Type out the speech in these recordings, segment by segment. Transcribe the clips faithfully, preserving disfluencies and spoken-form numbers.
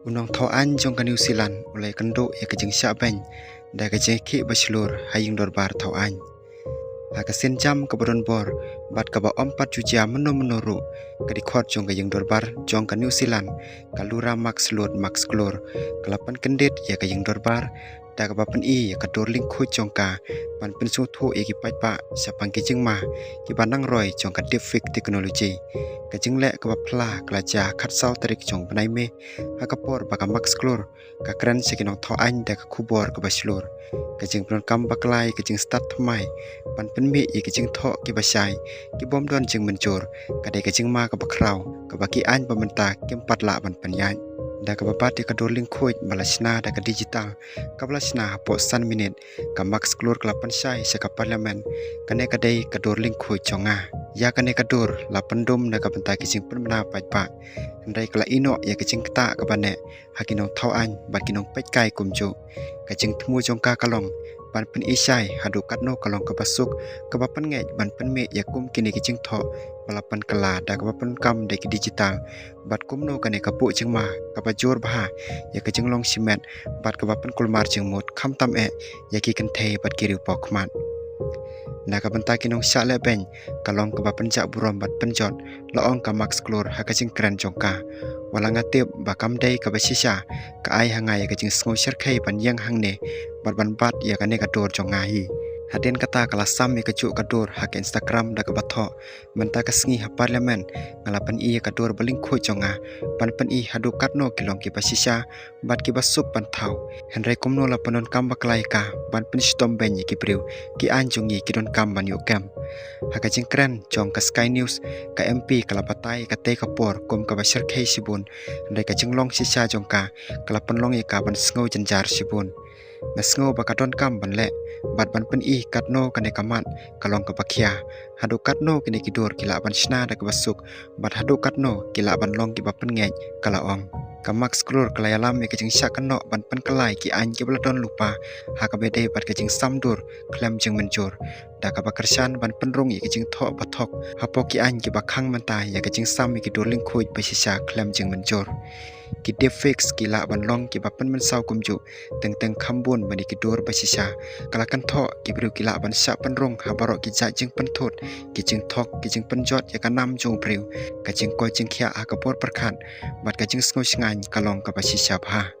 U nongthaw aiñ jong ka New Zealand u la ïakynduh ïa ka jingshah beiñ da ka jingïakhih bashlur ha ïing dorbar thaw aiñ. Ha ka sienjam kaba don bor bad kaba ym pat ju jia mynno mynno ruh, ka dkhot jong ka ïing dorbar jong ka New Zealand, ka Laura Mark Sloat Mark Sclure, ka la pynkyndit ïa ka ïing dorbar da kaba pyni ïa ka dur lyngkhuid jong ka ban pynsngewthuh ïa ki paidbah shaphang ki jingma kiba nang roi jong ka deepfake technology. Ka jingleh kaba phylla ka la jia ha ka khatsaw tarik jong u bnai May ha ka por ba ka Mark Sclure ka kren sha ki nongthaw aiñ da ka khubor kaba shlur. Ka jingpyndonkam bakla ïa ka jingstad thymmai ban pynmih ïa ki jingthoh kiba shai, ki bym don jingmynjur, ka dei ka jingma kaba khraw kaba ki aiñ ba mynta kim pat lah ban pynïaid. Da kaba bat ïa ka dur lyngkhuid ba la shna da ka digital kaba la shna hapoh san minit, ka Mark Sclure ka la pynshai sha ka Parliament, kane ka dei ka dur lyngkhuid jong nga. Ïa kane ka dur la pyndum na ka bynta ki jingpynbna paidbah, hynrei ka la ïehnoh ïa ka jingktah kaba neh ha ki nongthaw aiñ bad ki nongpeitkai kumjuh. Ka jingthmu jong ka ka long ban pyni shai haduh katno ka long kaba suk, kaba pynngeit ban pynmih ïa kum kine ki jingthoh ba la pynkylla da kaba pyndonkam da ki digital, bad kumno kane ka buh jingma kaba jur bha ïa ka jinglong shimet bad kaba pynkulmar jingmut, khamtam eh ïa ki kynthei bad ki riewpawkhmat. Na ka bynta ki nongshah leh beiñ, ka long kaba pynjah burom bad pynjot, la ong ka Mark Sclure ha ka jingkren jong ka. Wat la nga tip ba kam dei kaba shisha, ka ai ha nga ïa ka jingsngew shyrkhei ban ïeng hangne bad ban bat ïa kane ka dur jong nga hi. Hadien kata ka la sam ïa kajuh ka dur ha ka Instagram da kaba thoh, mynta ka sngi ha Parliament nga la pyni ïa ka dur ba lyngkhuid jong nga ban pyni haduh katno ki long kiba shisha bad kiba suk ban thaw, hynrei kumno la pyndonkam bakla ïa ka ban pynshitom beiñ ïa ki briew, ki aiñ jong ngi ki donkam ban ïoh kem. Ha ka jingkren jong ka Sky News, ka M P ka la batai ïa katei ka por kum kaba shyrkhei shibun, hynrei ka jinglong shisha jong ka ka la pynlong ïa ka ban sngew jynjar shibun. Nga sngew ba ka donkam ban leh bad ban pyni katno kane ka mat ka long kaba khia, haduh katno kine ki dur ki lah ban shna da kaba suk bad haduh katno ki lah ban long kiba pynngeit, ka la ong. Ka Mark Sclure ka la ïalam ïa ka jingshah kynnoh ban pynkylla ïa ki aiñ kiba la don lypa ha kaba ïadei bad ka jingsam dur khlem jingmynjur, da kaba kyrshan ban pynrung ïa ka jingthoh ba thok hapoh ki aiñ kiba khang mynta ïa ka jingsam ïa ki dur lyngkhuid ba shisha khlem jingmynjur. Ki deepfakes ki lah ban long kiba pynmynsaw kumjuh, teng teng kham bun ban ïa ki dur ba shisha. Ka la kynthoh ki briew ki lah ban shah pynrung ha baroh ki jait jingpynthut, ki jingthok, ki jingpynjot ïa ka nam jong u briew, ka jingkoit jingkhiah ha ka por pyrkhat bad ka jingsngew shngaiñ ka long kaba shisha bha.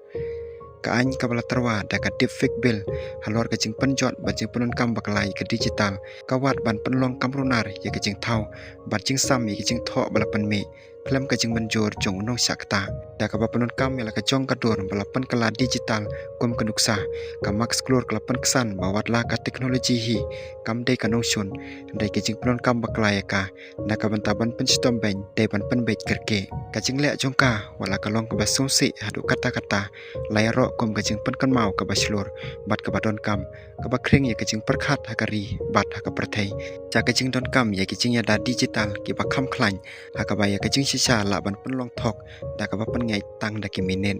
Ka aiñ kaba la tyrwa da ka deepfake bill halor ka jingpynjot bad jingpyndonkam bakla ïa ka digital, ka wad ban pynlong kamrunar ïa ka jingthaw bad jingsam ïa ka jingthoh ba la pynmih khlem ka jingmynjur jong u nongshah ktah. Da kaba pyndonkam ïa la ka jong ka dur ba la pynkylla digital kum ka nuksa, ka Mark Sclure ka la pynksan ba wat la ka technology hi kam dei ka nongshun, hynrei ka jingpyndonkam bakla ïa ka na ka bynta ban pynshitom beiñ dei ban pynbeit kyrkieh. Ka jingleh jong ka wat la ka long kaba sngewsih haduh katta katta, la ïaroh kum ka jingpynkynmaw kaba shlur bad kaba donkam, kaba khring ïa ka jingpyrkhat ha ka ri bad ha ka pyrthei. Sha ka jingdonkam ïa ki jingïada digital kiba kham khlaiñ, ha kaba ïa ka jingshisha lah ban pynlong thok da kaba pynngeit tang da ki minit.